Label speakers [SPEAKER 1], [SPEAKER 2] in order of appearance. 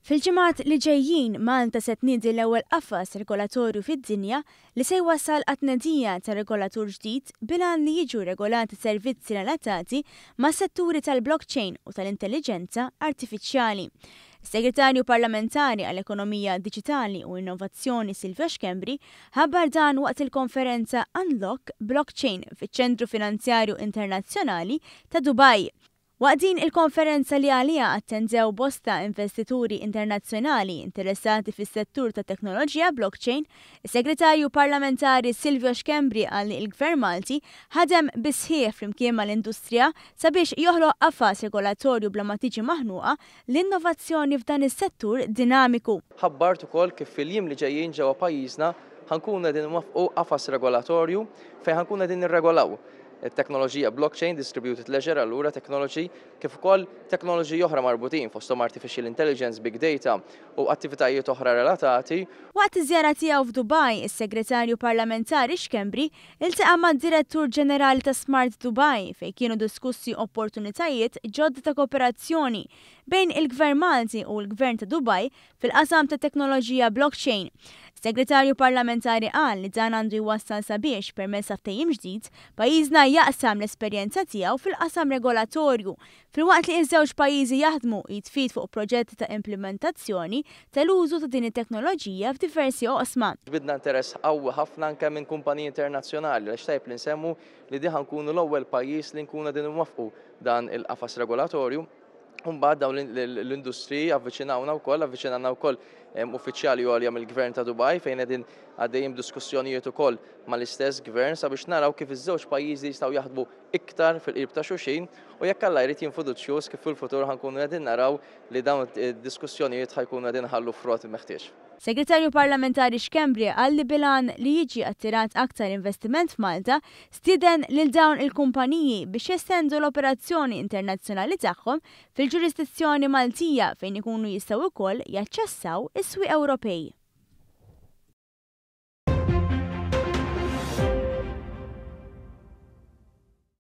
[SPEAKER 1] Fil-ġimgħat li ġejjin, Malta se tniedi l-ewwel qafas regolatorju fid-dinja li se jwassal għat-tnedija ta' regolatur ġdid bil-għan li jiġu regolati servizzi relatati mas-setturi tal-blockchain u tal-intelliġenza artifiċjali. Is-Segretarju Parlamentari għall-Ekonomija Diġitali u Innovazzjoni Silvio Schembri ħabbar dan waqt il-konferenza Unlock Blockchain fiċ-Ċentru Finanzjarju Internazzjonali ta' Dubai. Waqt din il-konferenza li għaliha attendew bosta investituri internazzjonali interessati fis-settur tat-teknoloġija blockchain, is-Segretarju Parlamentari Silvio Schembri qal li l-Gvern Malti ħadem bis-sħiħ flimkien mal-industrija sabiex joħloq qafas regolatorju bla ma tiġi maħnuqa l-innovazzjoni f'dan is-settur dinamiku.
[SPEAKER 2] Ħabbart ukoll kif fil-jiem li ġejjin ġewwa pajjiżna ħa nkunu qegħdin inwaffqu qafas regolatorju fejn ħa nkunu qegħdin nirregolaw it-teknoloġija blockchain, distributed ledger allura technology, kif ukoll teknoloġiji oħra marbutin fosthom artificial intelligence, big data u attivitajiet oħra relatati.
[SPEAKER 1] Waqt iż-żjara tiegħu f'Dubai, is-Segretarju Parlamentari Schembri iltaqa' mad-Direttur Ġenerali ta' Smart Dubai fejn kienu diskussi opportunitajiet ġodda ta' kooperazzjoni bejn il-Gvern Malti u l-Gvern ta' Dubai fil-qasam tat-teknoloġija blockchain. Is-Segretarju Parlamentari qal li dan għandu jwassal sabiex, permezz ta' ftehim ġdid, pajjiżna jaqsam l-esperjenza tiegħu fil-qasam regolatorju, filwaqt li ż-żewġ pajjiżi jaħdmu id f'id fuq proġetti ta' implimentazzjoni tal-użu ta' din it-teknoloġija f'diversi oqsma.
[SPEAKER 2] Ġbidna interess qawwi ħafna anke minn kumpaniji internazzjonali għaliex tajjeb li nsemmu li diħa nkunu l-ewwel pajjiż li nkunu qegħdin inwaffqu dan il-qafas regolatorju. Mbagħad dawn l-industriji avviċinawna wkoll, avviċinana wkoll uffiċjali għolja mill-Gvern ta' Dubai fejn qegħdin għaddejjin b'diskussjonijiet ukoll mal-istess gvern sabiex naraw kif iż-żewġ pajjiżi jistgħu jaħdmu iktar fil-qrib ta' xulxin u jekk Alla jrid jien fiduċjuż kif fil-futur ħa nkunu qegħdin naraw li dawn id-diskussjonijiet ħa jkunu qegħdin iħallu frott meħtieġ.
[SPEAKER 1] Segretarju Parlamentari Schembri qal li bil-għan li jiġi attirat aktar investiment f'Malta, stieden lil dawn il-kumpaniji biex jestendu l-operazzjoni internazzjonali tagħhom fil-ġurisdizzjoni Maltija fejn ikunu jistgħu wkoll jaċċessaw is-swieq Ewropej.